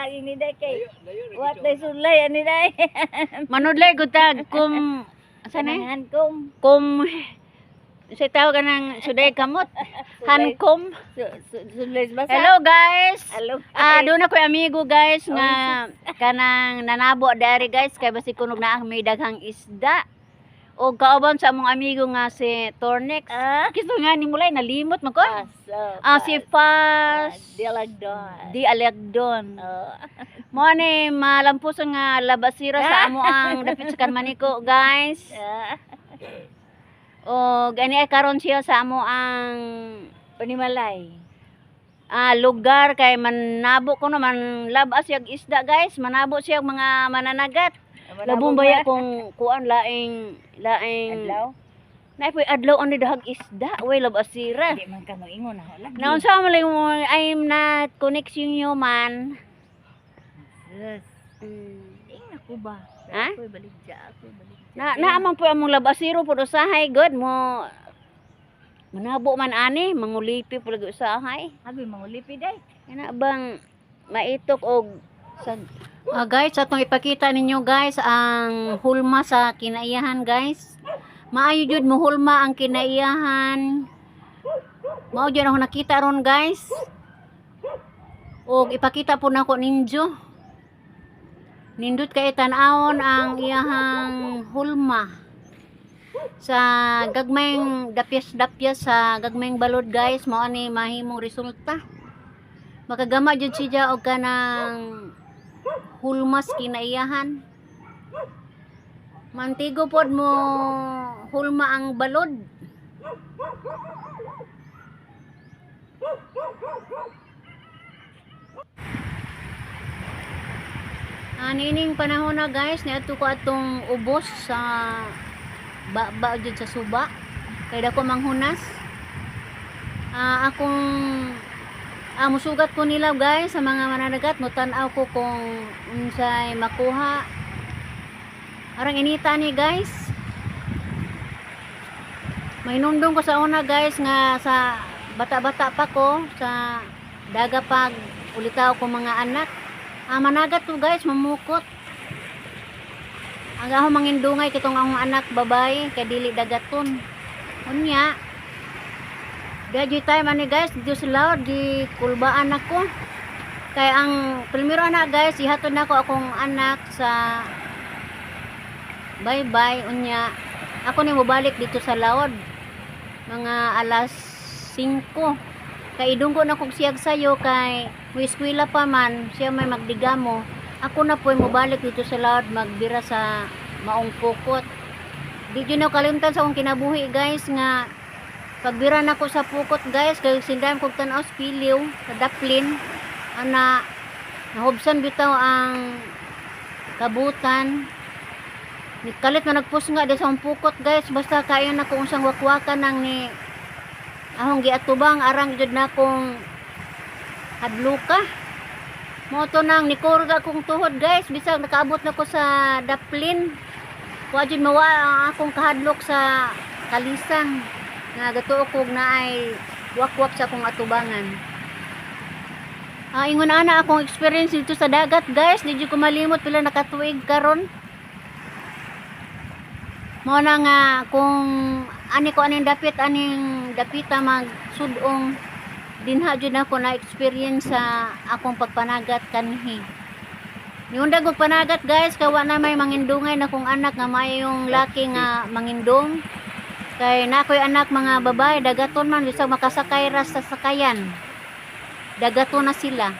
Ini day kay. What day sulay ani day. Manudlay gud tag kum asa na? Kanang hankom. Kum sa tawag ka ng suday kamot. Hankom. Sulay basa. Hello, guys. Hello. Ah, doon ako amigo, guys, nga kanang nanabo dari, guys, kay basi kunog na ang may daghang isda. O kauban sa among amigo nga si Tornex. Ah. Kisto nga ni mulay nalimot man ko. Pas. Oh, Ah, si Paz Dialagdon. Di Alagdon. Oh. Mo ni malampuson nga labasira sa amo ang dapit sa Carmanico, guys. Ah. O gani ay karon siya sa amo ang Panimalay. Lugar kay manabo ko no man labas siya og isda, guys, manabo siya og mga mananagat. Labong baya kung kuan laing laing Adlaw. Naay po'y adlaw ang dahag isda, way labasira. Di man ka moingon ako lagi. Naunsa man lang mo, I'm not connection human. Sus. Ing ako ba? Ha? Ako'y baligya, ako'y baligya. Na naaman po among labasiro po usahay god mo manabo man ani mangulipi po lagi usahay. Agoy mangulipi day. Kana bang maitok og sa. Ah, guys, atong ipakita ninyo, guys, ang hulma sa kinaiyahan, guys. Maayo jud mo hulma ang kinaiyahan. Mao jud ako nakita ron, guys. Og ipakita po nako ninyo. Nindot kay tan-awon ang iyahang hulma. Sa gagmayng dapyas-dapyas sa gagmayng balod, guys, mao ani mahimong resulta. Makagama jud siya og kanang hulmas kinaiyahan. Mantigo pod mo hulma ang balod. Anining panahon na, guys, niadto ko atong ubos sa ba jud sa suba. Kay dako manghunas. Akong musugat ko nila, guys, sa mga mananagat, mutan-aw ko kung unsay makuha. Arang inita ni, guys. Mainumdum ko sa una, guys, nga sa bata-bata pa ko sa daga pag ulitaw ko mga anak. Managat to, guys, mamukot. Ang ako mangindungay kitong akong anak babae kay dili dagaton. Unya. Dadyo time ani, guys, dito sa laod di kulbaan ako. Kay ang primero anak, guys, ihatod nako akong anak sa bye-bye unya. Ako ni mobalik dito sa laod mga alas 5. Kay idunggo na kog siyag sayo kay mo eskwela pa man siya may magdigamo. Ako na po'y mobalik dito sa laod magbira sa maong pukot. Di jud na kalimtan sa akong kinabuhi, guys, nga pagbira nako sa pukot, guys, kay sindayon kog tan-aw sa piliw sa daplin ana nahubsan bitaw ang kabutan. Nikalit na nagpusnga di sa akong pukot, guys, basta kaya na kung unsang wakwakan ang ni ahong giatubang arang jud na kong hadluka. Mo to nang nikurga akong tuhod, guys, bisag nakaabot na ko sa daplin. Wa jud mawa ang akong kahadlok sa kalisang nga gatuo kog naay wakwak sa akong atubangan. Ingon ana akong experience dito sa dagat, guys, di jud ko malimot pila nakatuig karon. Mao na nga kung ani ko aning dapit aning dapita magsudong dinha jud ako na experience sa akong pagpanagat kanhi. Niundag og panagat, guys, kay wa na may mangindungay na kong anak nga mayong laki nga mangindong. Kay na ako'y anak mga babae, dagaton man bisag makasakay ra sa sakayan. Dagaton na sila.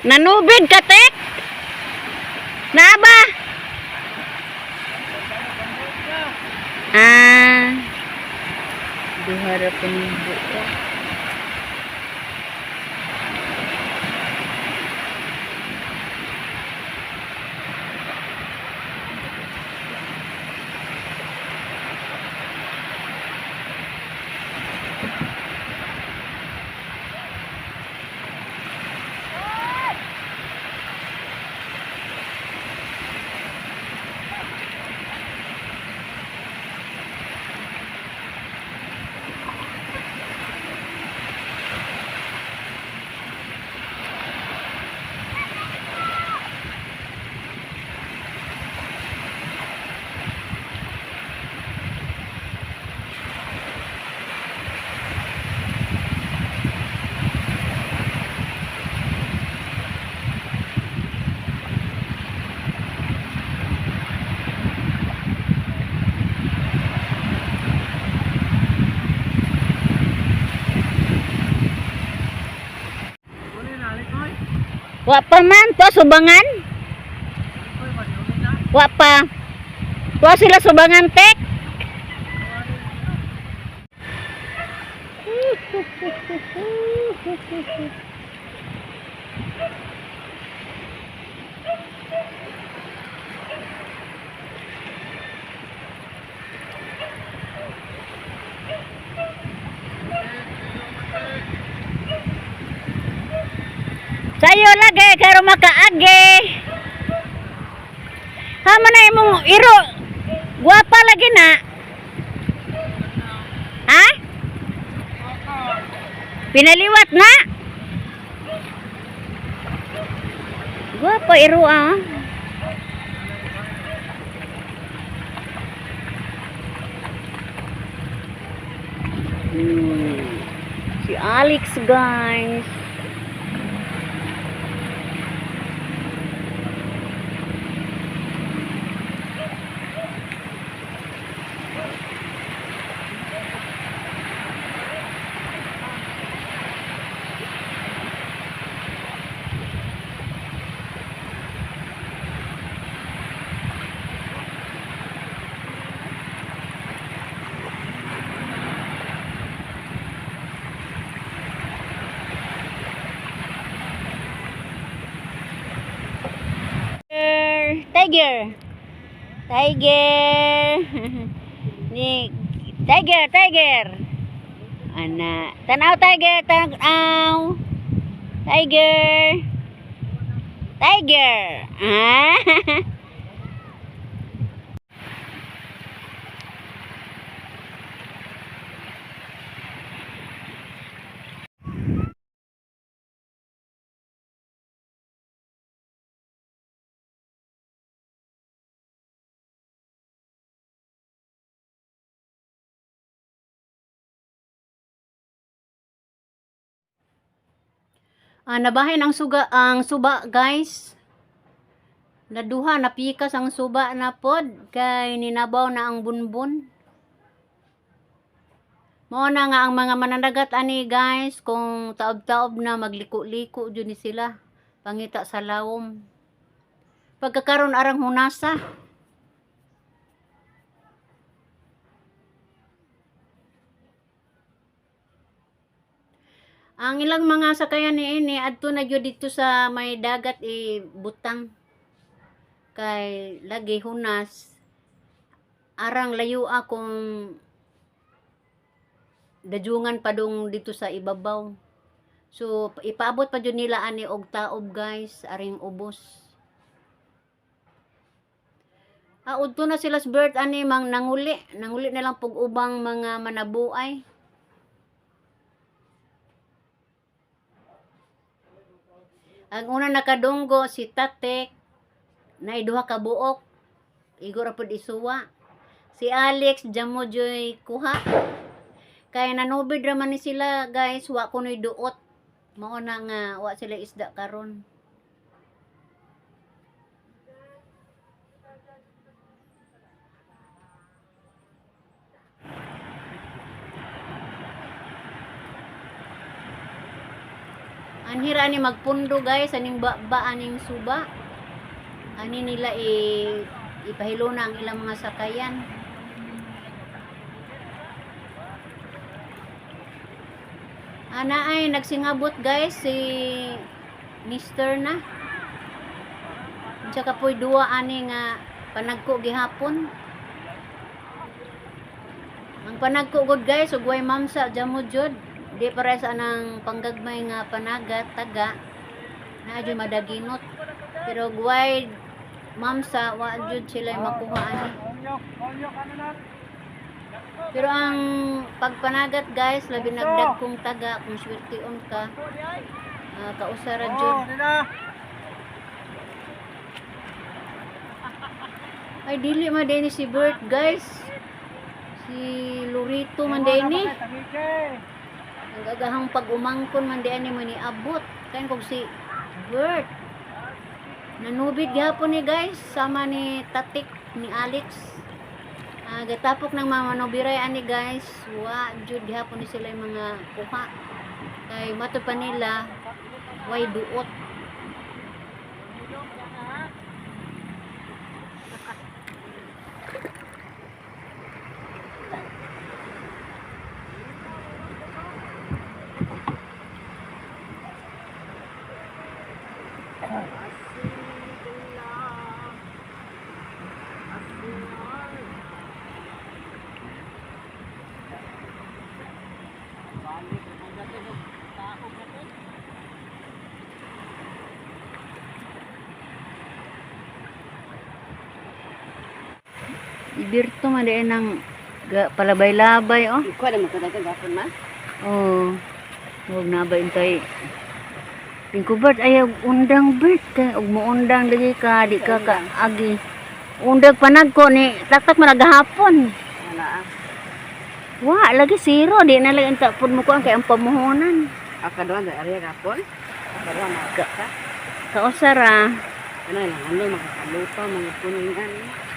Nanubid ka, tek? Naba? Ah. Duha ra panibo. Wa pa man to subangan. Wa pa. Tuwa sila subangan tek. Sayo lagi karo makaagi. Hama na imong iro. Guwapa lagi na. Ha? Pinaliwat na? Guwapa iro ah. Si Alex guys. Tiger. Tiger. Ni Tiger, Tiger. Ana, tanaw tiger, tanaw. Tiger. Tiger. Ah. Ah, nabahin ang suga ang suba, guys. Naduha napikas ang suba na pod kay ninabaw na ang bunbun. Mao na nga ang mga mananagat ani guys, kung taob-taob na magliko-liko jud ni sila pangita sa lawom. Pagkakaron arang hunasa. Ang ilang mga sakayan ni ini adto na gyud dito sa may dagat ibutang kay lagi hunas arang layo akong dajungan padung dito sa ibabaw. So ipaabot pa jud nila ani og taob guys, aring ubos. Ah, udto na sila sa birth ani mang nanguli, nanguli na lang pug ubang mga manabuay. Ang una nakadunggo si Tatek na duha ka buok. Igo ra pud isuwa. Si Alex jamo joy kuha. Kay nanubid ra man ni sila guys, wa kunoy duot. Mao na nga wa sila isda karon. Anhira ni magpundo guys, aning ba aning suba. Ani nila ipahilo na ang ilang mga sakayan. Ana ay nagsingabot guys si Mister na. Unsa ka po'y duwa ani nga panagko gihapon. Ang panagko gud guys ug way mamsa jamo jud. Di pares anang panggagmay nga panagat taga na jud madaginot. Pero guway mamsa wa jud sila makuha ani. Pero ang pagpanagat guys, labi nagdagkong taga kung swerteon ka. Kausara jud. Ay dili man din si Bert guys. Si Lorito man din ni. Ang gagahang pag-umangkon man din mo ni abot. Kain kog si Bert. Nanubid gihapon ni guys sama ni Tatik ni Alex. Gatapok ng mga manubiray ani guys. Wa jud gihapon ni sila yung mga kuha. Kay mato pa nila way duot. Ibirto man diay nang palabay-labay oh. Ikaw na magkadagan gapon man. Oh. Huwag na ba intay. Tingko Bert, ayaw undang Bert kay ug muundang lagi ka di ka ka agi. Undag panagko ni taktak man gahapon. Wala ah. Wa lagi zero di na lang unta pud mo kuan kay ang pamuhonan. Akaduan sa area gapon. Akaduan na ka. Kausara. Ano lang ano makakalupa mga puningan.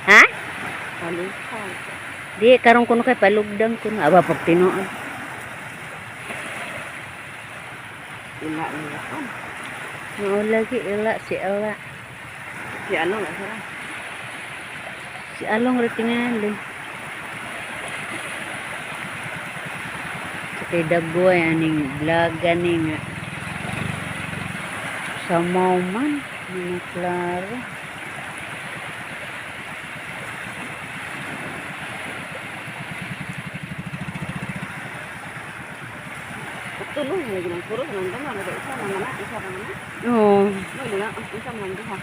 Ha? Kalupa. Di karon kuno kay palugdang kuno aba pag tinuod. Ila ni gapon. Mao lagi ila si ila. Si ano nga sara. Si Along ra tingali. Sa kay Dagoy aning vlog ani nga. Samaw man, mga klaro. Tulong lagi nang puro nang dama na isa man na isa man na. Oo. No lang ang isa man duha.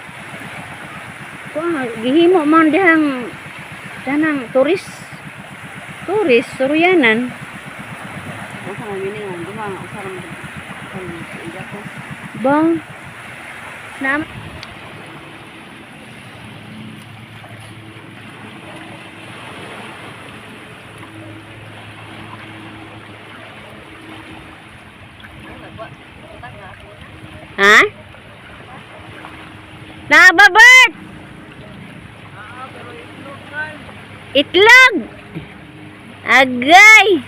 Kuha, gihimo man dihang tanang turis. Turis, suryanan. Usa man mini nang duha nga usa man. Iya ko. Bang. Na. Ha? Naba, Bert! Itlog! Agay!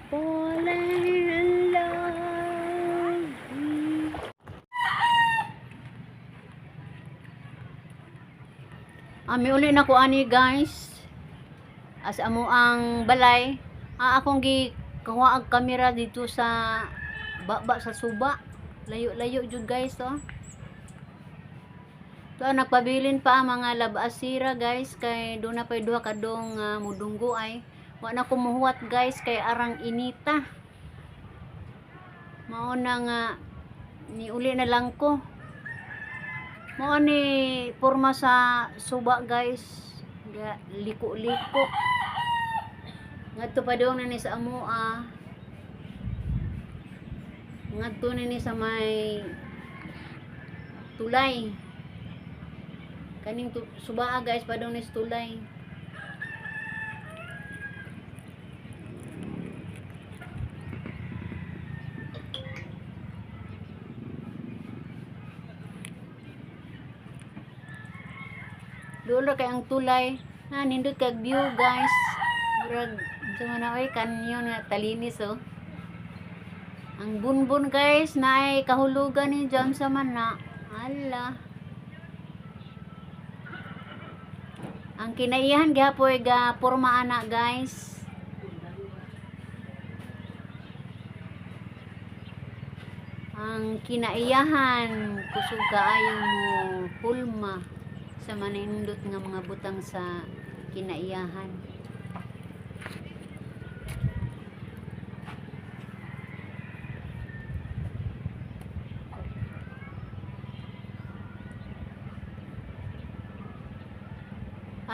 Falling in love. Ami uli na ko ani, guys. As amo ang balay, akong gi kuha ang kamera dito sa baba sa suba. Layo-layo jud, guys, oh. To nagpabilin pa ang mga labasira, guys, kay doon na pa'y duha kadong mudunggo ay. Wa na kumuhuwat, guys, kay arang inita. Mao na nga niuli na lang ko. Mao ni porma sa suba, guys. Ga liko-liko. Ngadto pa dong na ni sa amoa. Ngadto na ni sa may tulay. Kaning subaa, guys, padong ni sa tulay. Duol ra kay ang tulay. Na nindot kag view, guys. Murag unsa man na oy kanyon nga talinis oh. Ang bunbun, guys, naay kahulugan ni jam sa man na. Ala. Ang kinaiyahan gihapoy ga porma ana, guys. Ang kinaiyahan kusog kaayo mo hulma sa manindot nga mga butang sa kinaiyahan.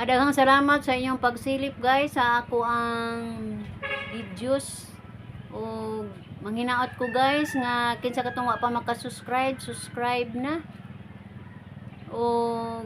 Daghang salamat sa inyong pagsilip, guys, sa ako ang videos o manghinaot ko, guys, nga kinsa katong wa pa maka-subscribe, subscribe na. O